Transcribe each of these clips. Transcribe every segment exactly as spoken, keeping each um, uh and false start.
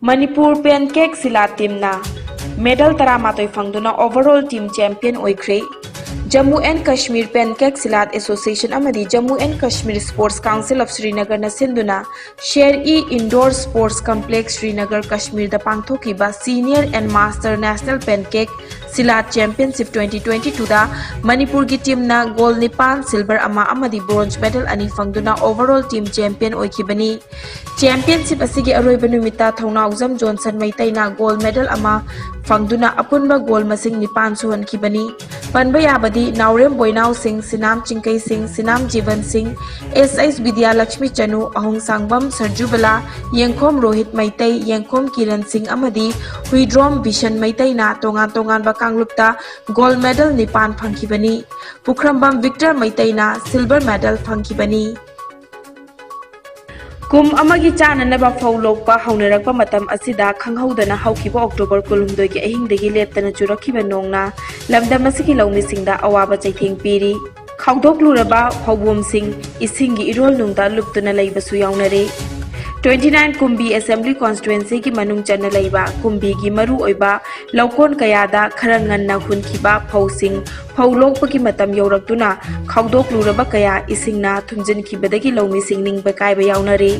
Manipur pancake ꯁꯤꯂꯥꯠ ꯇꯤꯝꯅ medal ꯇꯔꯥꯃꯥꯊꯣꯏ ꯐꯪꯗꯨꯅ overall team champion ꯑꯣꯏꯈ꯭ꯔꯦ꯫ Jammu and Kashmir pencak silat association ꯑꯃꯗꯤ Jammu and Kashmir Sports Council of Srinagarꯅ ꯁꯤꯟꯗꯨꯅ Sher e Indoor Sports Complex Srinagar Kashmirꯗ ꯄꯥꯡꯊꯣꯛꯈꯤꯕ Senior and Master National Pancake Silat Championship twenty twenty twoꯗ ꯃꯅꯤꯄꯨꯔꯒꯤ ꯇꯤꯝꯅ goal ꯅꯤꯄꯥꯟ, ꯁꯤꯜꯚꯔ ꯑꯃ ꯑꯃꯗꯤ ꯕ꯭ꯔꯣꯟꯖ ꯃꯦꯗꯜ ꯑꯅꯤ ꯐꯪꯗꯨꯅ overall team champion ꯑꯣꯏꯈꯤꯕꯅꯤ꯫ ꯆꯦꯝꯄꯤꯌꯟꯁꯤꯞ ꯑꯁꯤꯒꯤ ꯑꯔꯣꯏꯕ ꯅꯨꯃꯤꯠꯇ ꯊꯧꯅꯥꯎꯖꯝ ꯖꯣꯟꯁꯟ ꯃꯩꯇꯩꯅ ꯒꯣꯜ ꯃꯦꯗꯜ ꯑꯃ ꯐꯪꯗꯨꯅ ꯑꯄꯨꯟꯕ ꯒꯣꯜ ꯃꯁꯤꯡ ꯅꯤꯄꯥꯟ ꯁꯨꯍꯟꯈꯤꯕꯅꯤ꯫ ꯄꯟꯕ ꯌꯥꯕꯗꯤ ꯅꯥꯎꯔꯦꯝ ꯕꯣꯏꯅꯥꯎ ꯁꯤꯡ, ꯁꯤꯅꯥꯝ ꯆꯤꯡꯀꯩ ꯁꯤꯡ, ꯁꯤꯅꯥꯝ ꯖꯤꯕꯟ ꯁꯤꯡ, ꯑꯦꯁ ꯑꯩꯁ ꯕꯤꯗ꯭ꯌꯥꯂꯛꯁꯃꯤ ꯆꯅꯨ, ꯑꯍꯣꯡꯁꯥꯡꯕꯝ ꯁꯔꯖꯨꯕꯂꯥ, ꯌꯦꯡꯈꯣꯝ ꯔꯣꯍꯤꯠ ꯃꯩꯇꯩ, ꯌꯦꯡꯈꯣꯝ ꯀꯤꯔꯟ ꯁꯤꯡ ꯑꯃꯗꯤ ꯍꯨꯏꯗ꯭ꯔꯣꯝ ꯕꯤꯁꯟ ꯃꯩꯇꯩꯅ ꯇꯣꯉꯥꯟ ꯇꯣꯉꯥꯟꯕ ꯀꯥꯡꯂꯨꯞꯇ ꯒꯣꯜ ꯃꯦꯗꯜ ꯅꯤꯄꯥꯟ ꯐꯪꯈꯤꯕꯅꯤ꯫ ꯄꯨꯈ꯭ꯔꯝꯕꯝ ꯚꯤꯛꯇꯔ ꯃꯩꯇꯩꯅ ꯁꯤꯜꯚꯔ ꯃꯦꯗꯜ ꯐꯪꯈꯤꯕꯅꯤ꯫ ꯀꯨꯝ ꯑꯃꯒꯤ ꯆꯥꯅꯅꯕ ꯐꯧ ꯂꯣꯛꯄ ꯍꯧꯅꯔꯛꯄ ꯃꯇꯝ ꯑꯁꯤꯗ ꯈꯪꯍꯧꯗꯅ ꯍꯧꯈꯤꯕ ꯑꯣꯛꯇꯣꯕꯔ ꯀꯨꯟꯍꯨꯝꯗꯣꯏꯒꯤ ꯑꯍꯤꯡꯗꯒꯤ ꯂꯦꯞꯇꯅ ꯆꯨꯔꯛꯈꯤꯕ ꯅꯣꯡꯅ ꯂꯝꯗꯝ ꯑꯁꯤꯒꯤ ꯂꯧꯃꯤꯁꯤꯡꯗ ꯑꯋꯥꯕ ꯆꯩꯊꯦꯡ ꯄꯤꯔꯤ꯫ ꯈꯥꯎꯗꯣꯛꯂꯨꯔꯕ ꯐꯧꯕꯣꯝꯁꯤꯡ ꯏꯁꯤꯡꯒꯤ ꯏꯔꯣꯜꯅꯨꯡꯗ ꯂꯨꯞꯇꯨꯅ ꯂꯩꯕꯁꯨ ꯌꯥꯎꯅꯔꯦ꯫ Twenty nine ꯀꯨꯝꯕꯤ Assembly Constituencyꯒꯤ ꯃꯅꯨꯡ ꯆꯟꯅ ꯂꯩꯕ ꯀꯨꯝꯕꯤꯒꯤ ꯃꯔꯨꯑꯣꯏꯕ ꯂꯧꯀꯣꯟ ꯀꯌꯥꯗ ꯈꯔ ꯉꯟꯅ ꯍꯨꯟꯈꯤꯕ ꯐꯧꯁꯤꯡ ꯐꯧ ꯂꯣꯛꯄꯒꯤ ꯃꯇꯝ ꯌꯧꯔꯛꯇꯨꯅ ꯈꯥꯎꯗꯣꯛꯂꯨꯔꯕ ꯀꯌꯥ ꯏꯁꯤꯡꯅ ꯊꯨꯝꯖꯤꯟꯈꯤꯕꯗꯒꯤ ꯂꯧꯃꯤꯁꯤꯡ ꯅꯤꯡꯕ ꯀꯥꯏꯕ ꯌꯥꯎꯅꯔꯤ꯫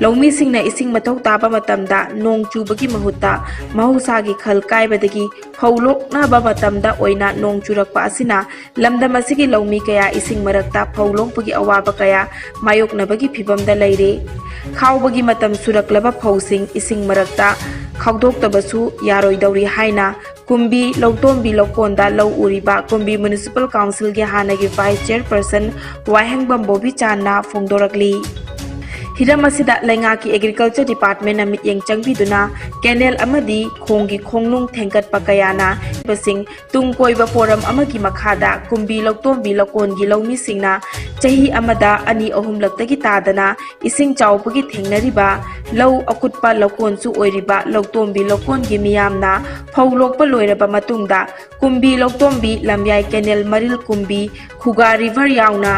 ꯂꯧꯃꯤꯁꯤꯡꯅ ꯏꯁꯤꯡ ꯃꯊꯧ ꯇꯥꯕ ꯃꯇꯝꯗ ꯅꯣꯡ ꯆꯨꯕꯒꯤ ꯃꯍꯨꯠꯇ ꯃꯍꯧꯁꯥꯒꯤ ꯈꯜ ꯀꯥꯏꯕꯗꯒꯤ ꯐꯧ ꯂꯣꯛꯅꯕ ꯃꯇꯝꯗ ꯑꯣꯏꯅ ꯅꯣꯡ ꯆꯨꯔꯛꯄ ꯑꯁꯤꯅ ꯂꯝꯗꯝ ꯑꯁꯤꯒꯤ ꯂꯧꯃꯤ ꯀꯌꯥ ꯏꯁꯤꯡ ꯃꯔꯛꯇ ꯐꯧ ꯂꯣꯛꯄꯒꯤ ꯑꯋꯥꯕ ꯀꯌꯥ ꯃꯥꯌꯣꯛꯅꯕꯒꯤ ꯐꯤꯚꯝꯗ ꯂꯩꯔꯦ꯫ ꯈꯥꯎꯕꯒꯤ ꯃꯇꯝ ꯁꯨꯔꯛꯂꯕ ꯐꯧꯁꯤꯡ ꯏꯁꯤꯡ ꯃꯔꯛꯇ ꯈꯥꯎꯗꯣꯛꯇꯕꯁꯨ ꯌꯥꯔꯣꯏꯗꯧꯔꯤ ꯍꯥꯏꯅ ꯀꯨꯝꯕꯤ ꯂꯧꯇꯣꯝꯕꯤ ꯂꯧꯀꯣꯟꯗ ꯂꯧ ꯎꯔꯤꯕ ꯀꯨꯝꯕꯤ Municipal Councilꯒꯤ ꯍꯥꯟꯅꯒꯤ Vice Chairperson ꯋꯥꯍꯦꯡꯕꯝ ꯕꯣꯕꯤꯆꯥꯟꯅ ꯐꯣꯡꯗꯣꯔꯛꯂꯤ꯫ ꯍꯤꯔꯝ ꯑꯁꯤꯗ ꯂꯩꯉꯥꯛꯀꯤ Agriculture Departmentꯅ ꯃꯤꯠꯌꯦꯡ ꯆꯪꯕꯤꯗꯨꯅ canal ꯑꯃꯗꯤ ꯈꯣꯡꯒꯤ ꯈꯣꯡꯅꯨꯡ ꯊꯦꯡꯒꯠꯄ ꯀꯌꯥꯅ ꯁꯤꯡ ꯇꯨꯡ ꯀꯣꯏꯕ ꯐꯣꯔꯝ ꯑꯃꯒꯤ ꯃꯈꯥꯗ ꯀꯨꯝꯕꯤ ꯂꯧꯇꯣꯝꯕꯤ ꯂꯧꯀꯣꯟꯒꯤ ꯂꯧꯃꯤꯁꯤꯡꯅ ꯆꯍꯤ ꯑꯃꯗ ꯑꯅꯤ ꯑꯍꯨꯝꯂꯛꯇꯒꯤ ꯇꯥꯗꯅ ꯏꯁꯤꯡ ꯆꯥꯎꯕꯒꯤ ꯊꯦꯡꯅꯔꯤꯕ ꯂꯧ ꯑꯀꯨꯠꯄ ꯂꯧꯀꯣꯟꯁꯨ ꯑꯣꯏꯔꯤꯕ ꯂꯧꯇꯣꯝꯕꯤ ꯂꯧꯀꯣꯟꯒꯤ ꯃꯤꯌꯥꯝꯅ ꯐꯧ ꯂꯣꯛꯄ ꯂꯣꯏꯔꯕ ꯃꯇꯨꯡꯗ ꯀꯨꯝꯕꯤ ꯂꯧꯇꯣꯝꯕꯤ ꯂꯝꯌꯥꯏ canal ꯃꯔꯤꯜ ꯀꯨꯝꯕꯤ ꯈꯨꯒꯥ river ꯌꯥꯎꯅ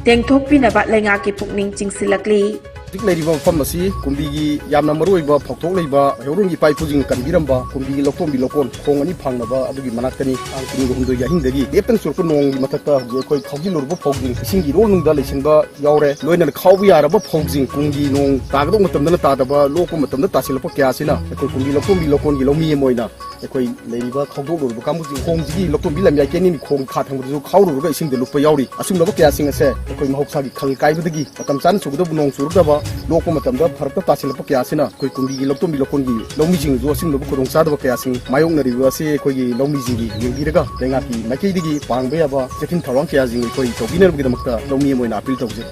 ꯇꯦꯡꯊꯣꯛꯄꯤꯅꯕ ꯂꯩꯉꯥꯛꯀꯤ ꯄꯨꯛꯅꯤꯡ ꯆꯤꯡꯁꯤꯜꯂꯛꯂꯤ꯫ ꯍꯧꯖꯤꯛ ꯂꯩꯔꯤꯕ ꯃꯐꯝ ꯑꯁꯤ ꯀꯨꯝꯕꯤꯒꯤ ꯌꯥꯝꯅ ꯃꯔꯨꯑꯣꯏꯕ ꯐꯥꯎꯊꯣꯛ ꯂꯩꯕ ꯍꯩꯔꯧꯔꯣꯝꯒꯤ ꯏꯄꯥ ꯏꯄꯨꯁꯤꯡꯅ ꯀꯟꯕꯤꯔꯝꯕ ꯀꯨꯝꯕꯤꯒꯤ ꯂꯧꯀꯣꯟꯕꯤ ꯂꯧꯀꯣꯟ ꯈꯣꯡ ꯑꯅꯤ ꯐꯥꯡꯅꯕ ꯑꯗꯨꯒꯤ ꯃꯅꯥꯛꯇꯅꯤ꯫ ꯇꯥꯡ ꯀꯨꯟꯒ ꯍꯨꯝꯗꯣꯏꯒꯤ ꯑꯍꯤꯡꯗꯒꯤ ꯂꯦꯞꯇꯅ ꯆꯨꯔꯛꯄ ꯅꯣꯡꯒꯤ ꯃꯊꯛꯇ ꯍꯧꯖꯤꯛ ꯑꯩꯈꯣꯏ ꯈꯥꯎꯖꯤꯜꯂꯨꯔꯕ ꯐꯧꯁꯤꯡ ꯏꯁꯤꯡꯒꯤ ꯏꯔꯣꯜꯅꯨꯡꯗ ꯂꯩꯁꯤꯟꯕ ꯌꯥꯎꯔꯦ꯫ ꯂꯣꯏꯅꯅ ꯈꯥꯎꯕ ꯌꯥꯔꯕ ꯐꯧꯁꯤꯡ ꯀꯨꯝꯒꯤ ꯅꯣꯡ ꯇꯥꯒꯗꯧꯕ ꯃꯇꯝꯗꯅ ꯇꯥꯗꯕ, ꯂꯣꯛꯄ ꯃꯇꯝꯗ ꯇꯥꯁꯤꯜꯂꯛꯄ ꯀꯌꯥ ꯑꯁꯤꯅ ꯑꯩꯈꯣꯏ ꯀꯨꯝꯕꯤ ꯂꯧꯀꯣꯟꯕꯤ ꯂꯧꯀꯣꯟꯒꯤ ꯂꯧꯃꯤ ꯑꯃ ꯑꯣꯏꯅ ꯑꯩꯈꯣꯏ ꯂꯩꯔꯤꯕ ꯈꯥꯎꯗꯣꯛꯂꯨꯔꯕ ꯀꯥꯡꯕꯨꯁꯤꯡ ꯈꯣꯡꯁꯤꯒꯤ ꯂꯧꯀꯣꯟꯕꯤ ꯂꯝꯌꯥꯏ ꯀꯦꯅꯤꯅꯤ ꯈꯣꯡ ꯈꯥ ꯊꯪꯕꯗꯁꯨ ꯈꯥꯎꯔꯨꯔꯒ ꯏꯁꯤꯡꯗ ꯂꯨꯞꯄ ꯌꯥꯎꯔꯤ꯫ ꯑꯁꯨꯝꯂꯕ ꯀꯌꯥꯁꯤꯡ ꯑꯁꯦ ꯑꯩꯈꯣꯏ ꯃꯍꯧꯁꯥꯒꯤ ꯈꯜ ꯀꯥꯏꯕꯗꯒꯤ ꯃꯇꯝ ꯆꯥꯅ ꯆꯨꯒꯗꯕ ꯅꯣꯡ ꯆꯨꯔꯛꯇꯕ, ꯂꯣꯛꯄ ꯃꯇꯝꯗ ꯐꯔꯛꯇ ꯇꯥꯁꯤꯜꯂꯛꯄ ꯀꯌꯥ ꯑꯁꯤꯅ ꯑꯩꯈꯣꯏ ꯀꯨꯝꯕꯤꯒꯤ ꯂꯧꯀꯣꯟꯕꯤ ꯂꯧꯀꯣꯟꯒꯤ ꯂꯧꯃꯤꯁꯤꯡꯅꯁꯨ ꯑꯁꯤꯒꯨꯝꯂꯕ ꯈꯨꯗꯣꯡꯆꯥꯗꯕ ꯀꯌꯥꯁꯤꯡ ꯃꯥꯌꯣꯛꯅꯔꯤꯕ ꯑꯁꯤ ꯑꯩꯈꯣꯏꯒꯤ ꯂꯧꯃꯤꯁꯤꯡꯒꯤ ꯌꯦꯡꯕꯤꯔꯒ ꯂꯩꯉꯥꯛꯀꯤ ꯃꯥꯏꯀꯩꯗꯒꯤ ꯄꯥꯡꯕ ꯌꯥꯕ ꯆꯦꯛꯁꯤꯟ ꯊꯧꯔꯥꯡ ꯀꯌꯥꯁꯤꯡ ꯑꯩꯈꯣꯏ ꯇꯧꯕꯤꯅꯕꯒꯤꯗꯃꯛꯇ ꯂꯧꯃꯤ ꯑꯃ ꯑꯣꯏꯅ ꯑꯄꯤꯜ ꯇꯧꯖꯔꯤ꯫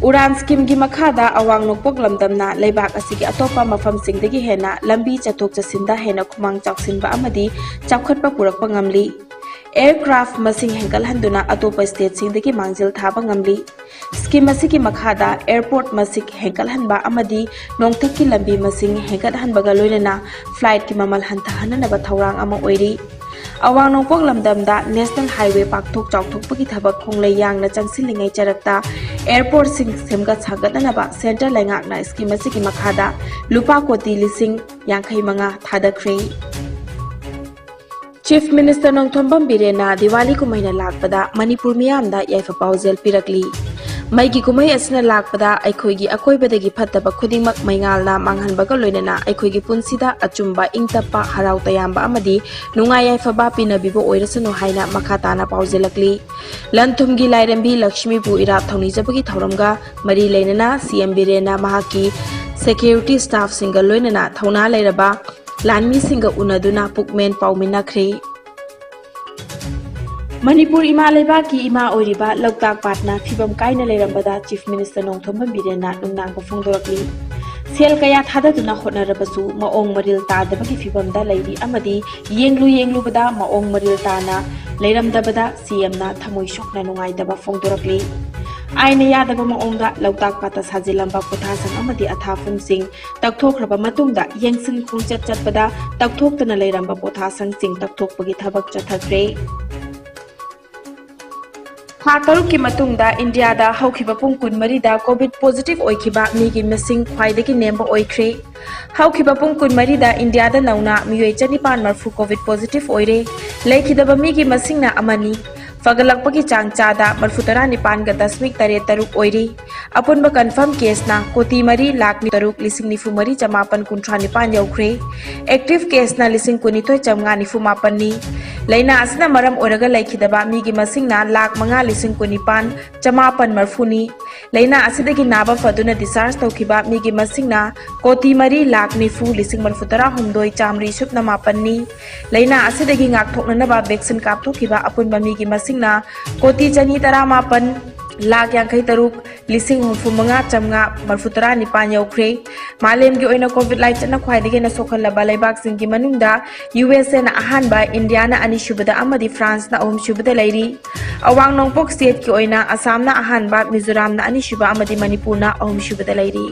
ꯎꯔꯥꯟ ꯁ꯭ꯀꯤꯝꯒꯤ ꯃꯈꯥꯗ ꯑꯋꯥꯡ ꯅꯣꯡꯄꯣꯛ ꯂꯝꯗꯝꯅ ꯂꯩꯕꯥꯛ ꯑꯁꯤꯒꯤ ꯑꯇꯣꯞꯄ ꯃꯐꯝꯁꯤꯡꯗꯒꯤ ꯍꯦꯟꯅ ꯂꯝꯕꯤ ꯆꯠꯊꯣꯛ ꯆꯠꯁꯤꯟꯗ ꯍꯦꯟꯅ ꯈꯨꯃꯥꯡ ꯆꯥꯎꯁꯤꯟꯕ ꯑꯃꯗꯤ ꯆꯥꯎꯈꯠꯄ ꯄꯨꯔꯛꯄ ꯉꯝꯂꯤ꯫ ꯑꯦꯌꯔꯀ꯭ꯔꯥꯐ ꯃꯁꯤꯡ ꯍꯦꯟꯒꯠꯍꯟꯗꯨꯅ ꯑꯇꯣꯞꯄ ꯁ꯭ꯇꯦꯠꯁꯤꯡꯗꯒꯤ ꯃꯥꯡꯖꯤꯜ ꯊꯥꯕ ꯉꯝꯂꯤ꯫ ꯁ꯭ꯀꯤꯝ ꯑꯁꯤꯒꯤ ꯃꯈꯥꯗ ꯑꯦꯌꯔꯄꯣꯔꯠ ꯃꯁꯤꯡ ꯍꯦꯟꯒꯠꯍꯟꯕ ꯑꯃꯗꯤ ꯅꯣꯡꯊꯛꯀꯤ ꯂꯝꯕꯤ ꯃꯁꯤꯡ ꯍꯦꯟꯒꯠꯍꯟꯕꯒ ꯂꯣꯏꯅꯅ ꯐ꯭ꯂꯥꯏꯠꯀꯤ ꯃꯃꯜ ꯍꯟꯊꯍꯟꯅꯅꯕ ꯊꯧꯔꯥꯡ ꯑꯃ ꯑꯣꯏꯔꯤ꯫ ꯑꯋꯥꯡ ꯅꯣꯡꯄꯣꯛ ꯂꯝꯗꯝꯗ ꯅꯦꯁꯅꯦꯜ ꯍꯥꯏꯋꯦ ꯄꯥꯛꯊꯣꯛ ꯆꯥꯎꯊꯣꯛꯄꯒꯤ ꯊꯕꯛ ꯈꯣꯡꯂꯩ ꯌꯥꯡꯅ ꯆꯪꯁꯤꯜꯂꯤꯉꯩ ꯆꯔꯛꯇ ꯑꯦꯌꯔꯄꯣꯔꯠꯁꯤꯡ ꯁꯦꯝꯒꯠ ꯁꯥꯒꯠꯅꯅꯕ ꯁꯦꯟꯇꯔ ꯂꯩꯉꯥꯛꯅ ꯁ꯭ꯀꯤꯝ ꯑꯁꯤꯒꯤ ꯃꯈꯥꯗ ꯂꯨꯄꯥ ꯀꯣꯇꯤ ꯂꯤꯁꯤꯡ ꯌꯥꯡꯈꯩ ꯃꯉꯥ ꯊꯥꯗꯈ꯭ꯔꯦ꯫ ꯆꯤꯐ ꯃꯤꯅꯤꯁꯇꯔ ꯅꯣꯡꯊꯣꯝꯕꯝ ꯕꯤꯔꯦꯟꯅ ꯗꯤꯋꯥꯂꯤ ꯀꯨꯝꯍꯩꯅ ꯂꯥꯛꯄꯗ ꯃꯅꯤꯄꯨꯔ ꯃꯤꯌꯥꯝꯗ ꯌꯥꯏꯐ ꯄꯥꯎꯖꯦꯜ ꯄꯤꯔꯛꯂꯤ꯫ ꯃꯩꯒꯤ ꯀꯨꯝꯍꯩ ꯑꯁꯤꯅ ꯂꯥꯛꯄꯗ ꯑꯩꯈꯣꯏꯒꯤ ꯑꯀꯣꯏꯕꯗꯒꯤ ꯐꯠꯇꯕ ꯈꯨꯗꯤꯡꯃꯛ ꯃꯩꯉꯥꯜꯅ ꯃꯥꯡꯍꯟꯕꯒ ꯂꯣꯏꯅꯅ ꯑꯩꯈꯣꯏꯒꯤ ꯄꯨꯟꯁꯤꯗ ꯑꯆꯨꯝꯕ, ꯏꯪ ꯇꯞꯄ, ꯍꯔꯥꯎ ꯇꯌꯥꯝꯕ ꯑꯃꯗꯤ ꯅꯨꯡꯉꯥꯏ ꯌꯥꯏꯐꯕ ꯄꯤꯅꯕꯤꯕ ꯑꯣꯏꯔꯁꯅꯨ ꯍꯥꯏꯅ ꯃꯈꯥ ꯇꯥꯅ ꯄꯥꯎꯖꯦꯜꯂꯛꯂꯤ꯫ ꯂꯟ ꯊꯨꯝꯒꯤ ꯂꯥꯏꯔꯦꯝꯕꯤ ꯂꯛꯁꯃꯤꯕꯨ ꯏꯔꯥꯠ ꯊꯧꯅꯤꯖꯕꯒꯤ ꯊꯧꯔꯝꯒ ꯃꯔꯤ ꯂꯩꯅꯅ ꯁꯤ ꯑꯦꯝ ꯕꯤꯔꯦꯟꯅ ꯃꯍꯥꯛꯀꯤ ꯁꯦꯀ꯭ꯌꯨꯔꯤꯇꯤ ꯁ꯭ꯇꯥꯐꯁꯤꯡꯒ ꯂꯣꯏꯅꯅ ꯊꯧꯅꯥ ꯂꯩꯔꯕ ꯂꯥꯟꯃꯤꯁꯤꯡꯒ ꯎꯅꯗꯨꯅ ꯄꯨꯛꯃꯦꯟ ꯄꯥꯎꯃꯤꯟꯅꯈ꯭ꯔꯦ꯫ ꯃꯅꯤꯄꯨꯔ ꯏꯃꯥ ꯂꯩꯕꯥꯛꯀꯤ ꯏꯃꯥ ꯑꯣꯏꯔꯤꯕ ꯂꯣꯛꯇꯥꯛ ꯄꯥꯠꯅ ꯐꯤꯕꯝ ꯀꯥꯏꯅ ꯂꯩꯔꯝꯕꯗ ꯆꯤꯐ ꯃꯤꯅꯤꯁꯇꯔ ꯅꯣꯡꯊꯣꯝꯕꯝ ꯕꯤꯔꯦꯟꯅ ꯅꯨꯡꯅꯥꯡꯕ ꯐꯣꯡꯗꯣꯔꯛꯂꯤ꯫ ꯁꯦꯜ ꯀꯌꯥ ꯊꯥꯗꯗꯨꯅ ꯍꯣꯠꯅꯔꯕꯁꯨ ꯃꯑꯣꯡ ꯃꯔꯤꯜ ꯇꯥꯗꯕꯒꯤ ꯐꯤꯕꯝꯗ ꯂꯩꯔꯤ ꯑꯃꯗꯤ ꯌꯦꯡꯂꯨ ꯌꯦꯡꯂꯨꯕꯗ ꯃꯑꯣꯡ ꯃꯔꯤꯜ ꯇꯥꯅ ꯂꯩꯔꯝꯗꯕꯗ ꯁꯤ ꯑꯦꯝꯅ ꯊꯃꯣꯏ ꯁꯣꯛꯅ ꯅꯨꯡꯉꯥꯏꯇꯕ ꯐꯣꯡꯗꯣꯔꯛꯂꯤ꯫ ꯑꯥꯏꯟꯅ ꯌꯥꯗꯕ ꯃꯑꯣꯡꯗ ꯂꯣꯛꯇꯥꯛ ꯄꯥꯠꯇ ꯁꯥꯖꯤꯜꯂꯝꯕ ꯄꯣꯊꯥꯁꯪ ꯑꯃꯗꯤ ꯑꯊꯥꯐꯝꯁꯤꯡ ꯇꯧꯊꯣꯛꯈ꯭ꯔꯕ ꯃꯇꯨꯡꯗ ꯌꯦꯡꯁꯤꯟ ꯈꯣꯡꯆꯠ ꯆꯠꯄꯗ ꯇꯧꯊꯣꯛꯇꯅ ꯂꯩꯔꯝꯕ ꯄꯣꯊꯥꯁꯪꯁꯤꯡ ꯇꯧꯊꯣꯛꯄꯒꯤ ꯊꯕꯛ ꯆꯠꯊꯈ꯭ꯔꯦ꯫ ꯊꯥ ꯇꯔꯨꯛꯀꯤ ꯃꯇꯨꯡꯗ ꯏꯟꯗꯤꯌꯥꯗ ꯍꯧꯈꯤꯕ ꯄꯨꯡ ꯀꯨꯟꯃꯔꯤꯗ ꯀꯣꯚꯤꯗ ꯄꯣꯖꯤꯇꯤꯚ ꯑꯣꯏꯈꯤꯕ ꯃꯤꯒꯤ ꯃꯁꯤꯡ ꯈ꯭ꯋꯥꯏꯗꯒꯤ ꯅꯦꯝꯕ ꯑꯣꯏꯈ꯭ꯔꯦ꯫ ꯍꯧꯈꯤꯕ ꯄꯨꯡ ꯀꯨꯟꯃꯔꯤꯗ ꯏꯟꯗꯤꯌꯥꯗ ꯅꯧꯅ ꯃꯤꯑꯣꯏ ꯆꯅꯤꯄꯥꯟ ꯃꯔꯐꯨ ꯀꯣꯚꯤꯗ ꯄꯣꯖꯤꯇꯤꯚ ꯑꯣꯏꯔꯦ꯫ ꯂꯩꯈꯤꯗꯕ ꯃꯤꯒꯤ ꯃꯁꯤꯡꯅ ꯑꯃꯅꯤ꯫ ꯐꯒꯠꯂꯛꯄꯒꯤ ꯆꯥꯡ ꯆꯥꯗ ꯃꯔꯐꯨ ꯇꯔꯥ ꯅꯤꯄꯥꯟꯒ ꯗꯁꯃꯤꯛ ꯇꯔꯦꯠ ꯇꯔꯨꯛ ꯑꯣꯏꯔꯤ꯫ ꯑꯄꯨꯟꯕ ꯀꯟꯐꯥꯔꯝ ꯀꯦꯁꯅ ꯀꯣꯇꯤ ꯃꯔꯤ ꯂꯥꯈ ꯇꯔꯨꯛ ꯂꯤꯁꯤꯡ ꯅꯤꯐꯨ ꯃꯔꯤ ꯆꯃꯥꯄꯟ ꯀꯨꯟꯊ꯭ꯔꯥ ꯅꯤꯄꯥꯟ ꯌꯧꯈ꯭ꯔꯦ꯫ ꯑꯦꯛꯇꯤꯚ ꯀꯦꯁꯅ ꯂꯤꯁꯤꯡ ꯀꯨꯟꯅꯤꯊꯣꯏ ꯆꯥꯝꯃꯉꯥ ꯅꯤꯐꯨ ꯃꯥꯄꯟꯅꯤ꯫ ꯂꯥꯏꯅꯥ ꯑꯁꯤꯅ ꯃꯔꯝ ꯑꯣꯏꯔꯒ ꯂꯩꯈꯤꯗꯕ ꯃꯤꯒꯤ ꯃꯁꯤꯡꯅ ꯂꯥꯈ ꯃꯉꯥ ꯂꯤꯁꯤꯡ ꯀꯨꯟꯅꯤꯄꯥꯟ ꯆꯃꯥꯄꯟ ꯃꯔꯐꯨꯅꯤ꯫ ꯂꯥꯏꯅꯥ ꯑꯁꯤꯗꯒꯤ ꯅꯥꯕ ꯐꯗꯨꯅ ꯗꯤꯁꯆꯥꯔꯖ ꯇꯧꯈꯤꯕ ꯃꯤꯒꯤ ꯃꯁꯤꯡꯅ ꯀꯣꯇꯤ ꯃꯔꯤ ꯂꯥꯈ ꯅꯤꯐꯨ ꯂꯤꯁꯤꯡ ꯃꯔꯐꯨ ꯇꯔꯥ ꯍꯨꯝꯗꯣꯏ ꯆꯥꯝꯃꯔꯤ ꯁꯨꯞꯅ ꯃꯥꯄꯟꯅꯤ꯫ ꯂꯥꯏꯅꯥ ꯑꯁꯤꯗꯒꯤ ꯉꯥꯛꯊꯣꯛꯅꯅꯕ ꯚꯦꯛꯁꯤꯟ ꯀꯥꯞꯊꯣꯛꯈꯤꯕ ꯑꯄꯨꯟꯕ ꯃꯤꯒꯤ ꯃꯁꯤꯡꯅ ꯀꯣꯇꯤ ꯆꯅꯤ ꯇꯔꯥꯃꯥꯄꯟ ꯂꯥꯈ ꯌꯥꯡꯈꯩ ꯇꯔꯨꯛ ꯂꯤꯁꯤꯡ ꯍꯨꯝꯐꯨ ꯃꯉꯥ ꯆꯥꯝꯃꯉꯥ ꯃꯔꯐꯨ ꯇꯔꯥ ꯅꯤꯄꯥꯟ ꯌꯧꯈ꯭ꯔꯦ꯫ ꯃꯥꯂꯦꯝꯒꯤ ꯑꯣꯏꯅ ꯀꯣꯚꯤꯗ ꯂꯥꯏꯆꯠꯅ ꯈ꯭ꯋꯥꯏꯗꯒꯤ ꯍꯦꯟꯅ ꯁꯣꯛꯍꯜꯂꯕ ꯂꯩꯕꯥꯛꯁꯤꯡꯒꯤ ꯃꯅꯨꯡꯗ ꯌꯨ ꯑꯦꯁ ꯑꯦꯅ ꯑꯍꯥꯟꯕ, ꯏꯟꯗꯤꯌꯥꯅ ꯑꯅꯤꯁꯨꯕꯗ ꯑꯃꯗꯤ ꯐ꯭ꯔꯥꯟꯁꯅ ꯑꯍꯨꯝꯁꯨꯕꯗ ꯂꯩꯔꯤ꯫ ꯑꯋꯥꯡ ꯅꯣꯡꯄꯣꯛ ꯁ꯭ꯇꯦꯠꯀꯤ ꯑꯣꯏꯅ ꯑꯁꯥꯝꯅ ꯑꯍꯥꯟꯕ, ꯃꯤꯖꯣꯔꯥꯝꯅ ꯑꯅꯤꯁꯨꯕ ꯑꯃꯗꯤ ꯃꯅꯤꯄꯨꯔꯅ ꯑꯍꯨꯝꯁꯨꯕꯗ ꯂꯩꯔꯤ꯫